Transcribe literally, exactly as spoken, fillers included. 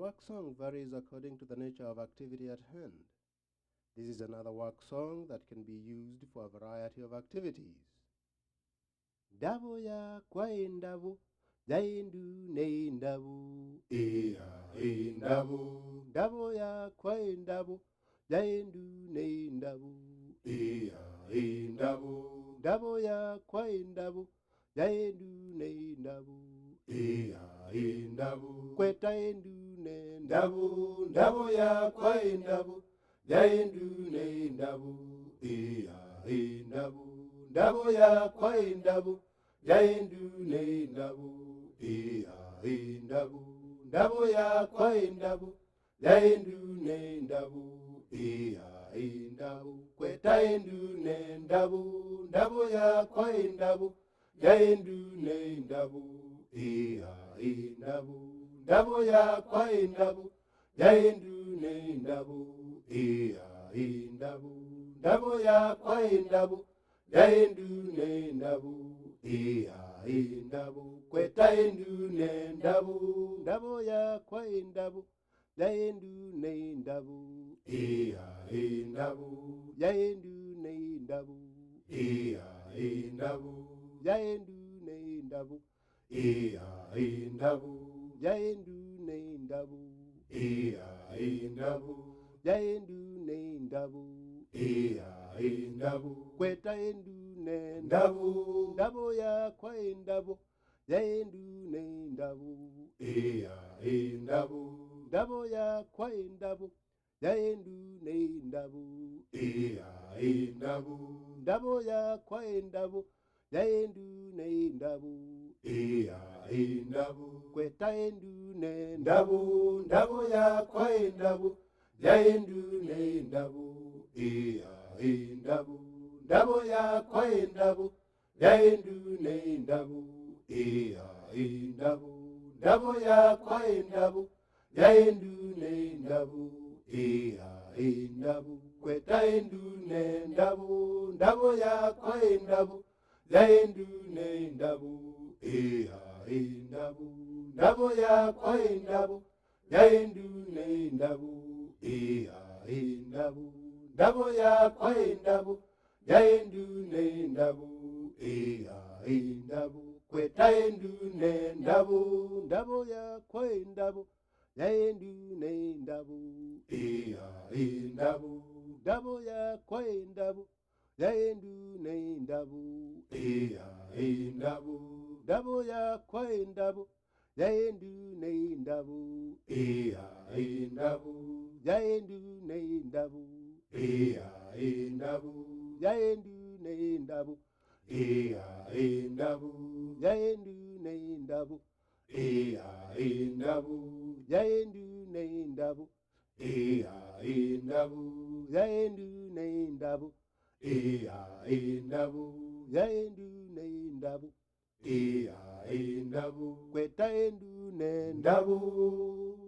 work song varies according to the nature of activity at hand. This is another work song that can be used for a variety of activities. Ndavũ yakwa ĩ ndavũ, yaĩ ndunĩ ĩ ndavũ. Ĩya, ĩ ndavũ. Ndavũ yakwa ĩ ndavũ, yaĩ ndunĩ ĩ ndavũ. Ĩya, ĩ ndavũ. Ndavũ yakwa ĩ ndavũ, yaĩ ndunĩ ĩ ndavũ. Ĩya, ĩ ndavũ. Kweta ĩ ndunĩ. Ndavũ, ndavũ yakwa ĩ ndavũ, yaĩ ndunĩ ĩ ndavũ. Ĩya, ĩ ndavũ. Ndavũ yakwa ĩ ndavũ, yaĩ ndunĩ ĩ ndavũ. Ĩya, ĩ ndavũ. Ndavũ yakwa ĩ ndavũ, yaĩ ndunĩ ĩ ndavũ. Ĩya, ĩ ndavũ. Kweta ĩ ndunĩ. Ndavũ, ndavũ yakwa ĩ ndavũ, yaĩ ndunĩ ĩ ndavũ. Ĩya, ĩ ndavũ. Ndavũ yakwa ĩ ndavũ, yaĩ ndunĩ ĩ ndavũ. Ĩya, ĩ ndavũ. Ndavũ yakwa ĩ ndavũ, yaĩ ndunĩ ĩ ndavũ. Ĩya, ĩ ndavũ. Kweta ĩ ndunĩ. Ndavũ, ndavũ yakwa ĩ ndavũ, yaĩ ndunĩ ĩ ndavũ. Ĩya, ĩ ndavũ. Yaĩ ndunĩ ĩ ndavũ. Ĩya, ĩ ndavũ. Yaĩ ndunĩ ĩ ndavũ. Ĩya, ĩ ndavũ. Yaĩ ndunĩ ĩ ndavũ. Ĩya, ĩ ndavũ. Yaĩ ndunĩ ĩ ndavũ. Ĩya, ĩ ndavũ. Kweta ĩ ndunĩ. Ndavũ. Ndavũ yakwa ĩ ndavũ, yaĩ ndunĩ ĩ ndavũ. Ĩya, ĩ ndavũ. Ndavũ yakwa ĩ ndavũ, yaĩ ndunĩ ĩ ndavũ. Ĩya, ĩ ndavũ. Ndavũ yakwa ĩ ndavũ, yaĩ ndunĩ ĩ ndavũ. Ĩya, ĩ ndavũ. Kweta ĩ ndunĩ. Ndavũ, ndavũ yakwa ĩ ndavũ, yaĩ ndunĩ ĩ ndavũ. Ĩya, ĩ ndavũ. Ndavũ yakwa ĩ ndavũ, yaĩ ndunĩ ĩ ndavũ. Ĩya, ĩ ndavũ. Ndavũ yakwa ĩ ndavũ, yaĩ ndunĩ ĩ ndavũ. Ĩya, ĩ ndavũ. Kweta ĩ ndunĩ. Ndavũ, ndavũ yakwa ĩ ndavũ, yaĩ ndunĩ ĩ ndavũ. Ĩya, ĩ ndavũ. Ndavũ yakwa ĩ ndavũ, yaĩ ndunĩ ĩ ndavũ. Ĩya, ĩ ndavũ. Ndavũ yakwa ĩ ndavũ, yaĩ ndunĩ ĩ ndavũ. Ĩya, ĩ ndavũ. Kweta ĩ ndunĩ. Ndavũ. Ndavũ yakwa ĩ ndavũ, yaĩ ndunĩ ĩ ndavũ. Ĩya, ĩ ndavũ. Ndavũ yakwa ĩ ndavũ, yaĩ ndunĩ ĩ ndavũ. Ĩya, ĩ ndavũ. Ndavũ yakwa ĩ ndavũ, yaĩ ndunĩ ĩ ndavũ. Ĩya, ĩ ndavũ. Yaĩ ndunĩ ĩ ndavũ. Ĩya, ĩ ndavũ. Yaĩ ndunĩ ĩ ndavũ. Ĩya, ĩ ndavũ. Yaĩ ndunĩ ĩ ndavũ. Ĩya, ĩ ndavũ. Yaĩ ndunĩ ĩ ndavũ. Ĩya, ĩ ndavũ. Yaĩ ndunĩ ĩ ndavũ. Ĩya, ĩ ndavũ. Yaĩ ndunĩ ĩ ndavũ. Ĩya, ĩ ndavũ. Kweta ĩ ndunĩ. Ndavũ.